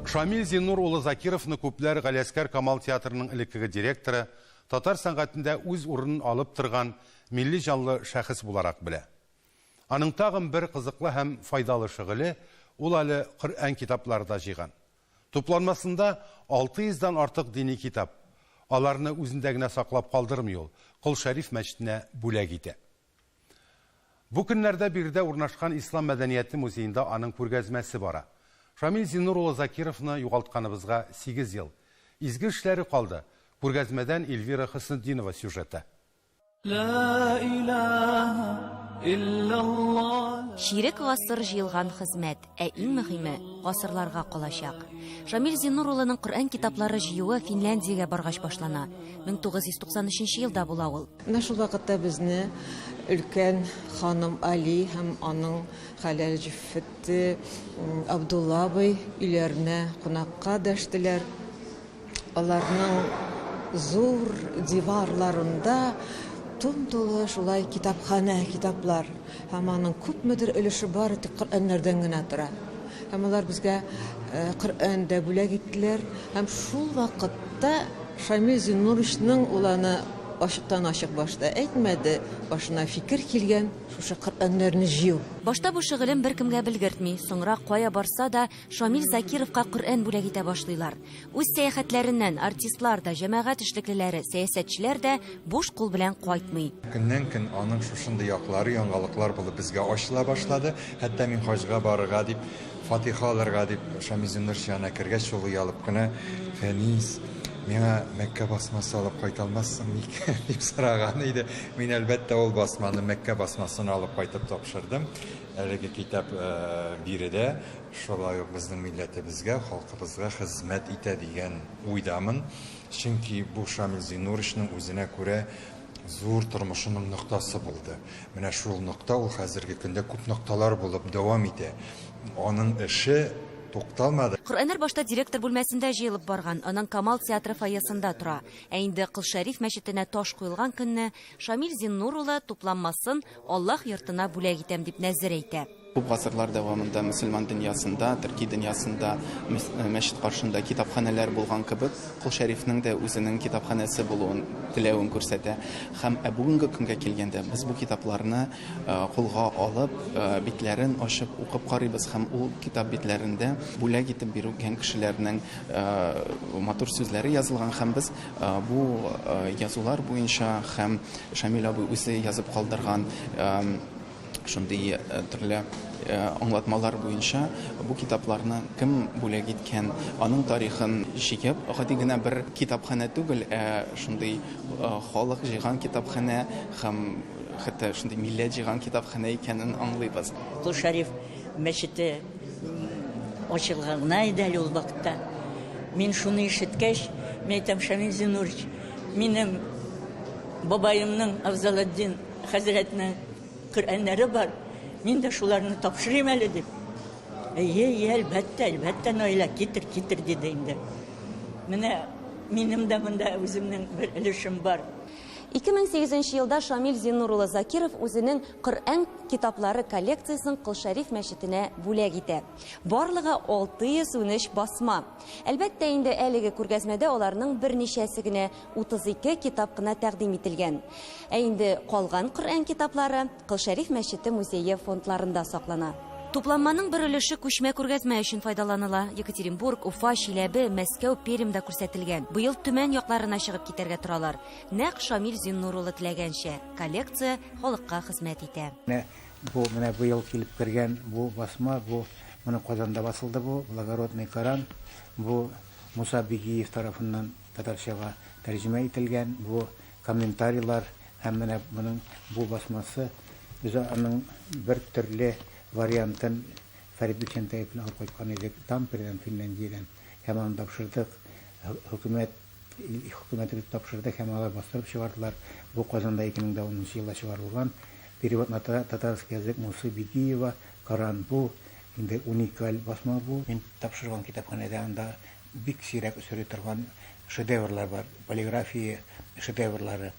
Шамил Зиннур улы Закировны күпләр Галиәсгар Камал театрының элеккеге директоры, татар сәнгатендә үз урынын алып торган милли җанлы шәхес буларак белә. Аның тагын бер кызыклы һәм файдалы шөгыле, ул әле Коръән китаплары да җыйган. Тупланмасында 600 дан артык дини китап. Аларны үзендә генә саклап калдырмый ул, Кол Шәриф мәчетенә бүләк итә. Бу көннәрдә биредә урнашкан Ислам мәдәнияте музеенда аның күргәзмәсе бара. Шамил Зиннур улы Закировны югалтканыбызга сигез ел. Изге эшләре калды. Күргәзмәдән Эльвира Хөснетдинова сюжеты. Чирек гасыр җыелган хезмәт, ә иң мөһиме, гасырларга калачак. Шамил Зиннур улының Коръән китаплары җыюы Финляндиягә баргач башлана. 1993 елда була ул. Менә шул вакытта безне өлкән ханым Али һәм аның хәләл җефете Абдулла абый өйләренә кунакка дәштеләр. Аларның зур диварларында тум-тулы шулай китапханә, китаплар. Һәм аның күпмедер өлеше бары тик Коръәннәрдән генә тора. Һәм алар безгә Коръән дә бүләк иттеләр. Һәм шул вакытта Шамил Зиннуровичның, ул аны ачыктан-ачык башта әйтмәде, башына фикер килгән, шушы Коръәннәрне җыю. Башта бу шөгылен беркемгә белгертми, соңрак кая барса да, Шамил Закировка Коръән бүләк итә башлыйлар. Үз сәяхәтләреннән артистлар да, җәмәгать эшлеклеләре, сәясәтчеләр дә буш кул белән кайтмый. Көннән-көн аның шушындый яклары яңалыклар булып безгә ачыла башлады. Хәтта мин хаҗга барырга дип, фатиха алырга дип Шамил Зиннурович янына кергәч, ул оялып кына, Фәнис, миңа Мәккә басмасы алып кайта алмассың микән? дип сораган иде. Мин, әлбәттә, ул басманы, Мәккә басмасын алып кайтып тапшырдым. Әлеге китап биредә шулай ук безнең милләтебезгә, халкыбызга хезмәт итә дигән уйдамын. Чөнки бу Шамил Зиннуровичның үзенә күрә зур тормышының ноктасы булды. Менә шул нокта ул хәзерге көндә күп нокталар булып дәвам итә. Аның эше тукталмады. Коръәннәр башта директор бүлмәсендә җыелып барган, аннан Камал театры фойесында тора. Ә инде Кол Шәриф мәчетенә таш куелган көнне Шамил Зиннур улы тупланмасын Аллаһ йортына бүләк итәм дип нәзер әйтә. Күп гасырлар дәвамында мөселман дөньясында, төрки дөньясында мәчет каршында китапханәләр булган кебек, Кол Шәрифнең дә үзенең китапханәсе булуын теләвен күрсәтә. Һәм ә бүгенге көнгә килгәндә, без бу китапларны кулга алып, битләрен ачып укып карыйбыз һәм ул китап битләрендә бүләк итеп бирелгән кешеләрнең матур сүзләре язылган һәм без бу язулар буенча һәм Шамил абый үзе язып калдырган шундый төрле аңлатмалар буенча бу китапларны кем бүләк иткән, аның тарихын җыеп, гади генә бер китапханә түгел, ә шундый халык җыйган китапханә һәм хәтта шундый милләт җыйган китапханә икәнен аңлыйбыз. Кол Шәриф мәчете ачылган гына иде әле ул вакытта. Мин шуны ишеткәч, мин әйтәм, Шамил Зиннурович, минем бабаемның Афзалетдин хәзрәтнең Коръәннәре бар, мин дә шуларны тапшырыйм әле, дип. Әйе, әйе, әлбәттә, әлбәттә, Наилә, китер, китер, диде инде. Менә минем дә монда үземнең бер өлешем бар. 2008 нче елда Шамил Зиннур улы Закиров үзенең Коръән китаплары коллекциясен Кол Шәриф мәчетенә бүләк итә. Барлыгы 613 басма. Әлбәттә инде, әлеге күргәзмәдә аларның берничәсе генә, 32 китап кына тәкъдим ителгән. Ә инде калган Коръән китаплары Кол Шәриф мәчете музее фондларында саклана. Тупланманың бер өлеше күчмә күргәзмә өчен файдаланыла. Екатеринбург, Уфа, Чиләбе, Мәскәү, Пермьдә күрсәтелгән. Быел Төмән якларына чыгып китәргә торалар. Нәкъ Шамил Зиннур улы теләгәнчә, коллекция халыкка хезмәт итә. Менә бу, менә быел килеп кергән бу басма, бу моны Казанда басылды бу, Благородный Коран. Бу Муса Бигиев тарафыннан татарчага тәрҗемә ителгән бу комментарийлар һәм менә моның бу басмасы, без аның бер төрле вариантын Фәрит Бикчәнтәев белән алып кайткан идек Тампередән, Финляндиядән, һәм аны тапшырдык, хөкүмәт, хөкүмәтебез тапшырды һәм алар бастырып чыгардылар. Бу Казанда 2010 нчы елда чыгарылган Перевод на татарский язык Мусы Бигиева, Коран бу инде уникаль басма бу. Мин тапшырган китапханәдә анда Бик сирәк очрый торган шедеврлар бар, полиграфия шедеврлары.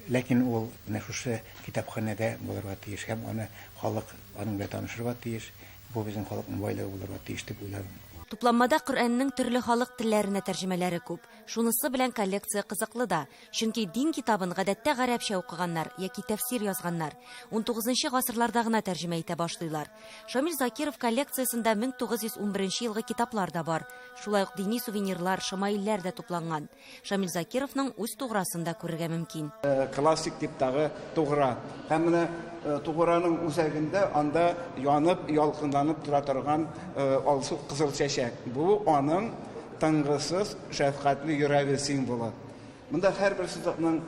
Ләкин ул менә шушы китапханәдә булырга тиеш һәм аны халык аның белән танышырга тиеш. Бу безнең халыкның байлыгы булырга тиеш дип уйладым. Тупланмада Коръәннең төрле халык телләренә тәрҗемәләре күп. Шунысы белән коллекция кызыклы да. Чөнки дин китабын гадәттә гарәпчә укыганнар яки тәфсир язганнар. Унтугызынчы гасырларда гына тәрҗемә итә башлыйлар. Шамил Закиров коллекциясендә 1911 елгы китаплар да бар. Шулай ук дини сувенирлар, шамаилләр дә тупланган. Шамил Закировның үз туграсын да күрергә мөмкин. Классик типтагы тугра. Һәм менә туграның үзәгендә анда янып, ялкынланып тора торган алсу кызыл чәчәк. Бу аның тынгысыз, шәфкатьле йөрәге символы. Монда һәрбер сызыкның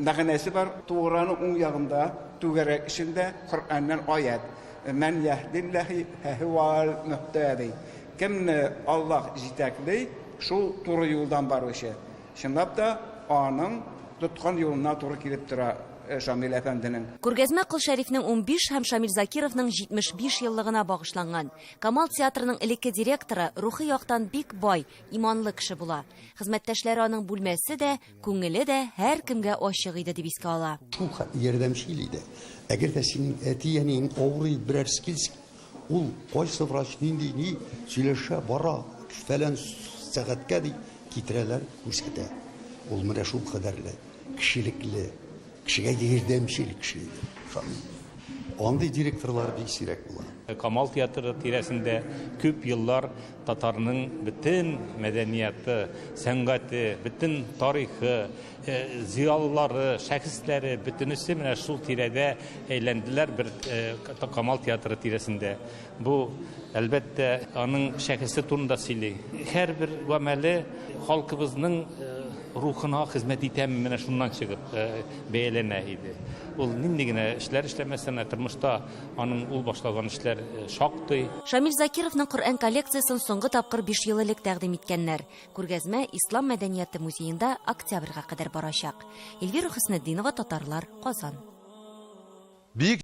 мәгънәсе бар. Туграның уң ягында, түгәрәк эчендә Коръәннән аять. Мән яһдилләһи фәһүәл мөһтәди. Кемне Аллаһ җитәкли, шул туры юлдан баручы. Чынлап та, аның тоткан юлына туры килеп тора Шамил әфәнденең. Күргәзмә Кол Шәрифнең 15 һәм Шамил Закировның 75 еллыгына багышланган. Камал театрының элекке директоры рухи яктан бик бай, иманлы кеше була. Хезмәттәшләре аның бүлмәсе дә, күңеле дә һәркемгә ачык иде дип искә ала. Шул хәтле ярдәмчел иде. Әгәр дә синең әти-әниең авырый, берәрсе килсә, Ул кайсы врач, нинди, ни сөйләшә, бара, фәлән сәгатькә ди, китерәләр, күрсәтә. Ул менә шул кадәрле кешелекле, кешегә ярдәмчел кеше иде Шамил. Андый директорлар бик сирәк була. Камал театры тирәсендә күп еллар татарның бөтен мәдәнияты, сәнгате, бөтен тарихы, зыялылары, шәхесләре, бөтенесе менә шул тирәдә әйләнделәр бер Камал театры тирәсендә. Бу, әлбәттә, аның шәхесе турында сөйли. Һәрбер гамәле халкыбызның рухына хезмәт итәме, менә шуннан чыгып бәяләнә иде. Ул нинди генә эшләр эшләмәсен, тормышта аның ул башлаган эшләр шактый. Шамил Закировның Коръән коллекциясен соңгы тапкыр биш ел элек тәкъдим иткәннәр. Күргәзмә Ислам мәдәнияте музеенда октябрьгә кадәр барачак. Эльвира Хөснетдинова, Татарлар, Казан. Бөек.